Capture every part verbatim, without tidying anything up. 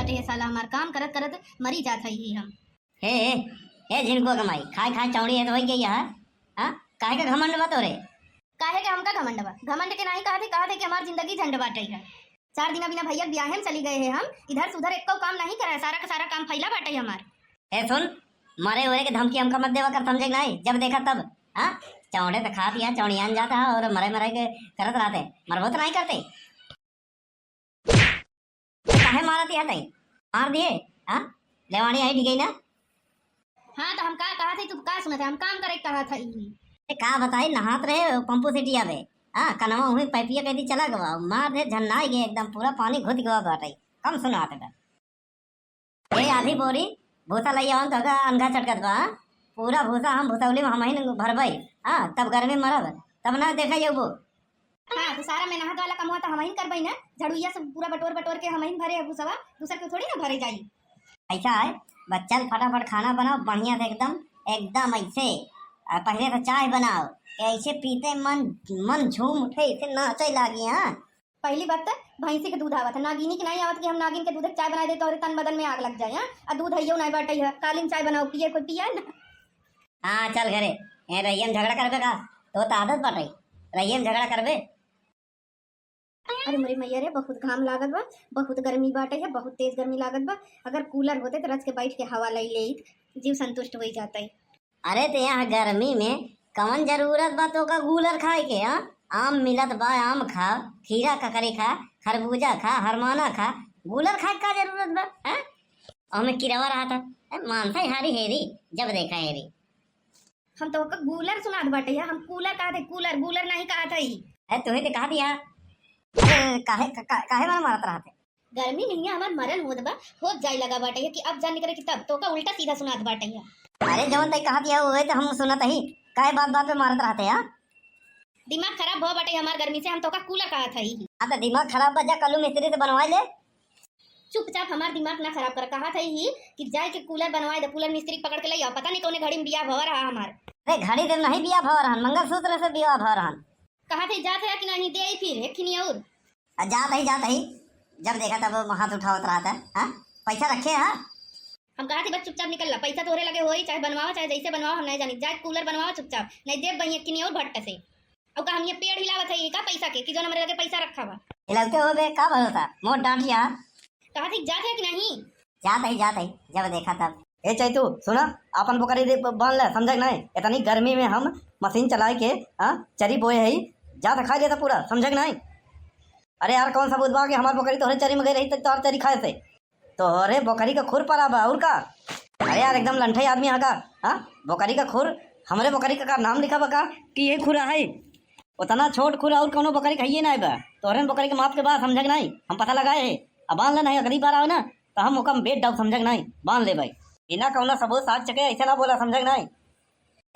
अरे साला, हमार काम करत करत मरी जात हई ही हम। हे, हे, हे झिनकुआ के माई, खाए खाए चौड़ी है तो होई गई है, हाँ? काहे का घमंड बा तोरे? काहे के हमका घमंड बा? घमंड के नाही कहत है, कहत है कि हमार जिंदगी झंड बाटे है। चार दिना बिना भैया के बियाहे में चली गए है हम, इधर से उधर एक्को काम नहीं करे, सारा का सारा काम फैला बाटे हमार। ए सुन, मरे ओरे के धमकी हमका मत देवा कर, समझे कि नाही? जब देखा तब, हाँ? चौड़े तो खात या चौड़ियान जाता है और मरे मरे के करत रहते, मरबो तो नहीं करते। तो काहे मारत या तई? मार दिए, हाँ? लेवाड़ी आई गई ना? हाँ, तो हम का कहा थे, तू का सुनत है? हम काम करे के कहा था ई। ए, का बताई, नहात रहे पंपू सेटिया पे, हाँ, कनवा हुई पैपिया कह दी चला गवा, मार दे झन्नाई गए एकदम, पूरा पानी घुस गवा बाटे, कम सुनात है। ए आधी बोरी भूसा लई आवन तो का अनघा चटकत बा, हाँ? पूरा भूसा हम भूसौली में हमहिन भरबई, हाँ, तब गर्मी मरब, तब ना देखा जाबो। हाँ, तो सारा मेहनत वाला कमवा तो हमहिन करबई ना, झड़ुइया से पूरा बटोर बटोर के हमहिन भरे है भूसवा, दूसर के थोड़ी ना भरे जाई। ऐसा है, बस चल फटाफट खाना बनाओ बढ़िया से एकदम, एकदम ऐसे, आ, पहले तो चाय बनाओ, ऐसे पीते मन, मन झूम उठे, ऐसे नाचे लागी, हाँ। पहली बात तो भैंसी के दूध आवत है, नागिनी के नहीं आवत कि हम नागिन के दूध के चाय बनाए दे, तोहरे तन बदन में आग लग जाए, हाँ? आ दूध हइयो नहीं बाटे है, कालीन चाय बनाओ, पिए कोई पिए ना। हाँ, चल घरे। ए, रहिया में झगड़ा करबे का? तो, तो आदत बाटे, रहिया में झगड़ा करबे। अरे मोरे मैया रे, बहुत घाम लागत बा, बहुत गर्मी बाटे है, बहुत तेज गर्मी लागत बा। अगर कूलर होते तो रच के बैठ के हवा लई लेइत, जीव संतुष्ट होई जाते। अरे तो यहाँ गर्मी में कवन जरूरत बा तोका कूलर खाए के, हाँ? आम मिलत बा, आम खा, खीरा ककड़ी खा, खरबूजा खा, हरमाना खा, कूलर खाए का जरूरत बा, हाँ? और में किरवा रहा था, ए, मानसा हारी हेरी, जब देखा हेरी। हम तोका कूलर सुनात बाटे है, हम कूलर कहत है, कूलर, कूलर नहीं कहत है। ए, तुहे ते कहा दिया। अरे, काहे, का, का, काहे मारा मारत रहत है? गर्मी में हियाँ हमार मरन होत बा, होत जाए लगा बाटे है कि अब जान निकले कि तब तोका उल्टा सीधा सुनात बाटे है। अरे, जवन तई कहा दिया, उहे तो हम सुनत ही। काहे बात बात पे मारत रहत है, हाँ? दिमाग खराब भवा बाटे हमार गर्मी से, हम तोका कूलर कहत हई। हाँ, तो दिमाग खराब बा, जा कल्लू मिस्त्री से बनवाए ले। चुपचाप हमार दिमाग ना खराब कर, कहत हई ही कि जाए के कूलर बनवाए दे, कूलर मिस्त्री के पकड़ के ले आओ। पता नहीं कौने घड़ी में बियाह भवा रहा हमार। अरे घड़ी से नहीं बियाह भवा रहन, मंगलसूत्र से बियाह भवा रहन। कहत हई जात है कि नहीं, दे आई फिर एक खिनी और। आ, जात ही, जात ही, जब देखा तब हाथ उठावत रहत है, हाँ? पैसा रखे है? हम कहत ही बस चुपचाप निकल ला, पैसा तोहरे लगे होई, चाहे बनवावा, चाहे जैसे बनवावा, हम नहीं जानी, जाए कूलर बनवावा चुपचाप, नहीं देब बहिया किनी और भट्ट से। और का हम ये पेड़ हिलावत है, ये का पैसा के, कि जौन हमरे लगे पैसा रखा बा? हिलावते हो बे, का भरोसा, मोट डांट लिया। कहत ही जात है कि नहीं? जात ही, जात ही, जब देखा तब। ए चैतू, सुना, आपन बोकरी दे, ब-, बांध ले, समझे कि नहीं? इतनी गर्मी में हम मशीन चलाए के, हाँ, चरी बोए है, जात खा लेता पूरा, समझे कि नहीं? अरे यार, कौन सबूत बा कि हमार बोकरी तोहरे चरी में गई रही, तो तोहर चरी खाए से? तोहरे बोकरी का खुर परा बा, और का? अरे यार, एकदम लंठई आदमी है का? हाँ? बोकरी का खुर, हमरे बोकरी का, का नाम लिखा बा का कि ये खुर है? उतना छोट खुर और कौनो बोकरी का हइये नाहीं बा। तोहरे बोकरी के माप के बा, समझे कि नाहीं? हम पता लगाए है। अब बांध ले, नहीं अगली बार आवे ना, तो हम ओका बेच डाउब, समझे कि नाहीं? बांध ले भाई। बिना कौनो सबूत साक्ष्य के ऐसे ना बोला, समझे कि नाहीं?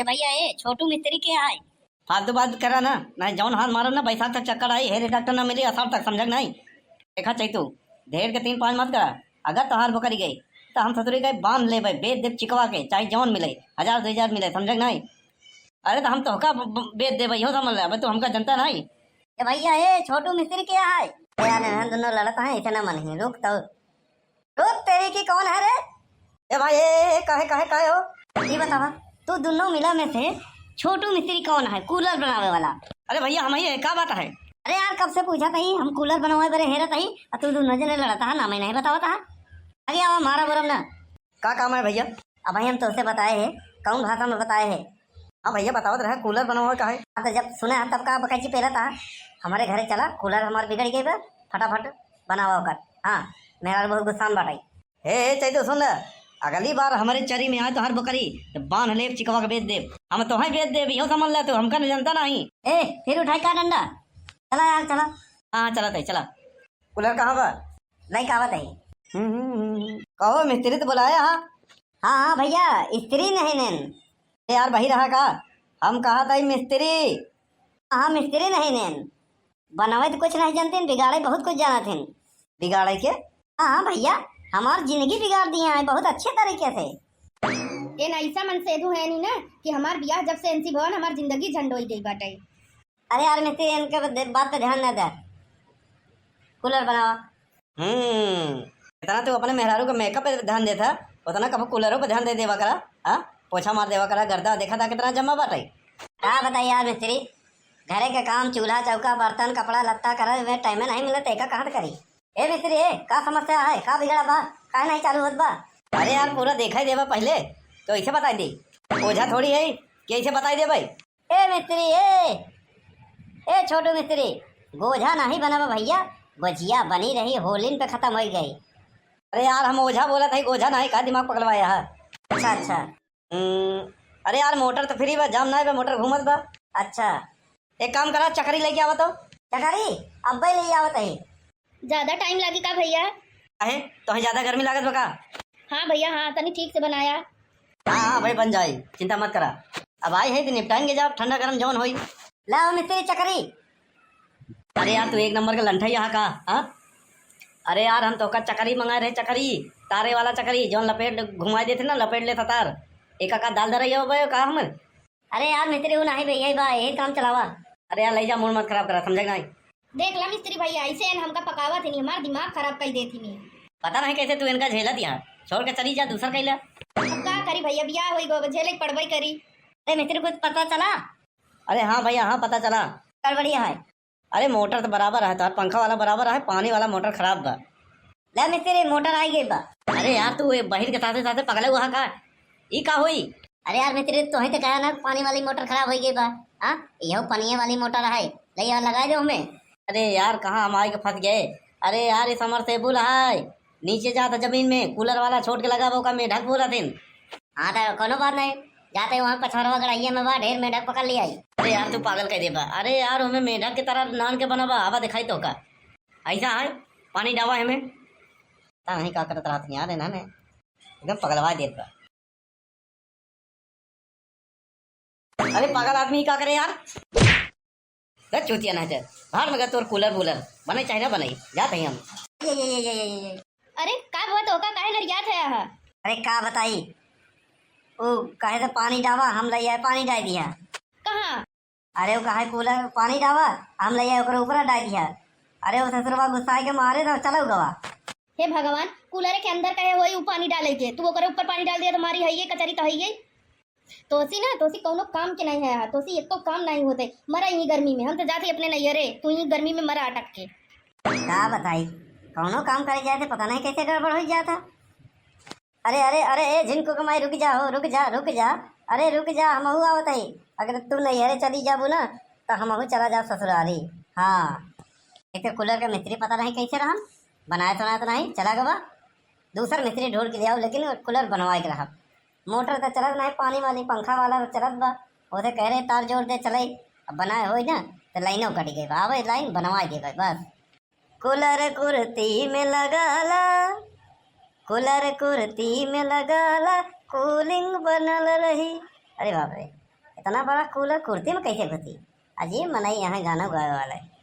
ए भैया, ए छोटू मिस्त्री के आए? फालतू बात करा ना, नहीं जौन हाथ मारब ना, बैसाख तक चक्कर आई, हेरे डॉक्टर ना मिली, असार तक, समझे कि नाहीं? देखा चैतू, ढेर के तीन पाँच मत करा। अगर तोहार बोकरी गई, तो हम ससुरी गए बांध लेबे, बेच देब चिकवा के, चाहे जौन मिले, हजार दो हजार मिले, समझे कि नाहीं? अरे तो हम तोहका ब-, ब-, बेच देबे, इहो समझ ले, अबे तू हमका जनता नाहीं। ए भैया, ए छोटू मिस्त्री के आए? ए यार, इन्हन दोनों लड़त हैं, इतना मन ही, रुक तो। ओ तेरी की कौन है रे? ए भाई, ए, ए, काहे, काहे, काहे हो? ई बतावा, तू दुनो मिला में से छोटू मिस्त्री कौन है, कूलर बनावे वाला? अरे भैया, हम ही है, का बात है? अरे यार, कब से पूछत ही, हम कूलर बनवाए बरे हेरत ही, आ तू दुनो जने लड़त हा, नाम ही नहीं बतावत हा। आगे आवा, मारा बोरम ना। का काम है भैया? अब भाई हम तोसे बताए है, कौन भाषा में बताए है? हाँ भैया, बतावत रहे, कूलर बनवावे का है। हाँ, तो जब सुना है, तब का बकैची पेलत हा? हमारे घरे चला, कूलर हमार बिगड़ गई बा, फटाफट बनावा ओकर। हाँ, मेहरारू बहुत गुस्सा में बाटे। हे, हे, चैतू, सुन ले, अगली बार हमरे चरी में आए तोहार बोकरी, तो बांध लेब, चिकवा के बेच देब। हम तोहे बेच देब, इहो समझ ले तू, हमका नहीं जनता नाहीं। ए, फिर उठाई का डंडा? चला यार, चला। हाँ, चला तई, चला। कूलर कहाँ बा? लइका आवत है। हम्म, हम्म, हम्म, हम्म। कहो, मिस्त्री तो बुलाया हा? हाँ, हाँ भैया, स्त्री नहीं नैन। ए यार, बही रहा का? हम कहा था मिस्त्री। हाँ, मिस्त्री नहीं नैन। बनावे तो कुछ नहीं जानते, बिगाड़े बहुत कुछ जानत हैं। बिगाड़े के? हाँ, हाँ भैया, हमार जिंदगी बिगाड़ दिया है बहुत अच्छे तरीके से। एन ऐसा मन सेधु है नी ना कि हमार बियाह जब से एनसी भवन, हमार जिंदगी झंडोई गई बाटे। अरे यार मिस्त्री, इनके ब-, बात पे ध्यान ना दे, कूलर बनावा। हम्म, जितना तू अपने मेहरारू के मेकअप पे ध्यान देत ह, उतना कबो कूलरो पे ध्यान दे देवा करा। हाँ, पोछा मार देवा करा, गर्दा देखा था कितना जमा बाटे। का बताई यार मिस्त्री, घरे के काम, चूल्हा चौका, बर्तन, कपड़ा लत्ता करे में टाइमे नहीं मिलत, एका कहाँ से करी? ए मिस्त्री, ए, का समस्या है, का बिगड़ा बा, काहे नहीं चालू होत बा? अरे यार, पूरा देखा ही देवा पहले, तो इसे बताई दी। ओझा थोड़ी है कि इसे बताई दे भाई। ए मिस्त्री, ए, ए छोटू मिस्त्री, गोझा नहीं बनबा भैया, गोझिया बनी रही, होलिन पे खत्म होइ गई। अरे यार, हम ओझा बोलत है, गोझा नहीं, का दिमाग पकड़वाया है? अच्छा, अच्छा। हम्म, अरे यार, मोटर तो फ्री बा, जाम ना बा, मोटर घूमत बा। अच्छा, एक काम करा, चकरी लेके आवा तो। चकरी? अब्बे ले आवत है। ज्यादा टाइम लागी का भैया? काहे, तोहे ज्यादा गर्मी लागत बा का? हाँ भैया, हाँ, तनी ठीक से बनाया। हाँ, हाँ भाई, बन जाई, चिंता मत करा। अब आई है तो निपटाएंगे, जब ठंडा गरम जौन होई। लाओ मिस्त्री चकरी। अरे यार, तू एक नंबर का लंठा ही यहाँ का, हाँ? अरे यार, हम तोका चकरी मंगाए रहे, चकरी, तारे वाला चकरी, जौन लपेट घुमाई देते ना, लपेट लेता तार। एका का दाल धराई हो बे, का हमर? अरे यार मिस्त्री, वो नहीं भैया बा, यही काम चलावा। अरे यार, ले जा, मूड मत खराब करा, समझे कि नहीं? देख ला मिस्त्री भैया, ऐसे एन हमका पकावा थी नहीं, हमार दिमाग खराब कर दे थी नहीं। पता नहीं कैसे तू इनका झेलत यहाँ, छोड़ के चली जा, दूसर कैला। अब का करी भैया, बियाह होई गो, अब झेले के पड़बे करी। अरे मिस्त्री, कुछ पता चला? अरे हाँ भैया, हाँ, पता चला। गड़बड़ी है। अरे मोटर तो बराबर है, तार पंखा वाला बराबर है, पानी वाला मोटर खराब बा। ले मिस्त्री, मोटर आई गई बा। अरे यार, तू ये बहिर के साथे साथे पगले हुआ का? ई का होई? अरे यार मिस्त्री, तोहे तो कहा ना, पानी वाली मोटर खराब हो गई बा। हाँ, यहो पनिये वाली मोटर है, ले यार, लगा दो हमें। अरे यार, कहाँ हम आए के फंस गए? अरे यार, ये समरसेबुल है, नीचे जाता जमीन में, कूलर वाला छोड़ के लगा, वो का मेढक बोला थिन। हाँ, तो कोनो बात नहीं, जाते वहाँ पछवारवा गड़हिया में बा, ढेर मेढक पकड़ लिया आई। अरे यार, तू पागल कह दे बा। अरे यार, हमें मेढक की तरह नान के बना बा, आवा दिखाई तो का। ऐसा है, पानी डावा हमें। पता नहीं का करत रहत यार, इन्होंने एकदम पगलवा देत बा। अरे पागल आदमी, का करे यार? बे चूतिया ना है, भाड़ में गए तोर कूलर वूलर, बने चाहे ना बने, जात ही हम। ये, ये, ये, ये, ये, ये। अरे का हुआ तो का, काहे नरियात है यहाँ? अरे का बताई, वो कहे तो पानी डावा, हम ले आए पानी डाल दिया। कहाँ? अरे वो कहे कूलर पानी डावा, हम ले आए ओकरे ऊपर डाल दिया। अरे वो ससुरवा गुस्सा के मारे तो चलो गवा। हे भगवान, कूलर के अंदर कहे होई उ पानी डाले के, तू ओकरे ऊपर पानी डाल दिया तो मारी है ये कचरी तो है ये। तोसी ना, तोसी कौनो काम के नहीं है, तोसी एको काम नहीं होते, मरा यही गर्मी में, हम तो जाते ही अपने नैहरे, तू यही गर्मी में मरा अटक के। का बताई, कौनो काम करे जाए थे पता नहीं कैसे गड़बड़ हो जाता। अरे, अरे, अरे, ए झिनको के माई, रुक जा हो, रुक जा, रुक जा। अरे रुक जा, हमहू आवत हई। अगर तू नैहरे चली जाबू ना, तो हमहू चला जाब ससुरारी। हाँ, एक तो कूलर के मिस्त्री पता नहीं कैसे रहन, बनाए तो नहीं, तो नहीं, चला गवा। दूसर मिस्त्री ढूंढ के ले आओ, लेकिन कूलर बनवाए के रहब। मोटर तो चलत नहीं, पानी वाली पंखा वाला तो चलत बा, ओसे कह रहे तार जोड़ दे चले। अब बनाए होई ना, तो लाइनो कट गई बा। आवे लाइन, बनवाए दे भाई, बस। कूलर कुर्ती में लगाला, कूलर कुर्ती में लगाला, कूलिंग बनल रही। अरे बाप रे, इतना बड़ा कूलर कुर्ती में कैसे घुसी? अजीब मनई यहाँ गाना गावे वाला है।